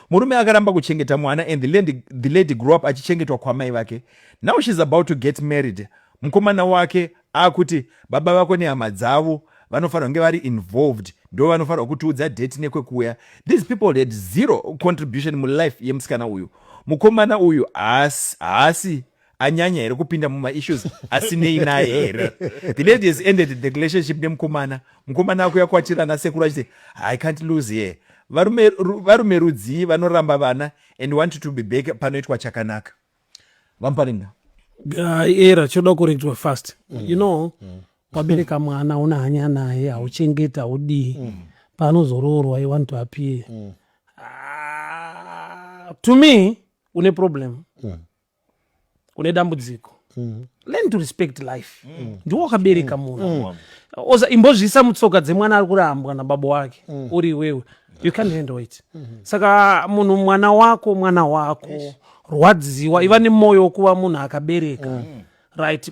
Murume akaramba kuchengeta mwana and the lady grew up achichengetwa kwamai vake. Now she's about to get married. Mukomana wake akuti baba vako nehama dzavo vanofanira kunge vari involved, ndo vanofanirwa kutiudza date nekwekuuya. These people had zero contribution mulife yemusikana uyu. Mukomana uyu haasi anyanya here kupinda mumaissues asinei naye here? The lady has ended the relationship nemukomana. Mukomana akuya kwatirana sekuru achiti, "I can't lose here." Varume rudzii vanoramba vana and want to be back panoitwa chakanaka? VaMuparinga. Era choda kurectwa fast. Wabereka mwana, una hanya naye, hauchengeti, haudii. Paanozoroorwa, you want to appear. Ah, to me une problem, une dambudziko. Learn to respect life. Ndiwo wakabereka munhu. Oza imbozviisa mutsoka dzemwana ari kurambwa nababa wake. Uri iwewe, you can't handle it. Saka munhu, mwana wako, mwana wako, rwadziwa, iva nemwoyo wekuva munhu akabereka, right?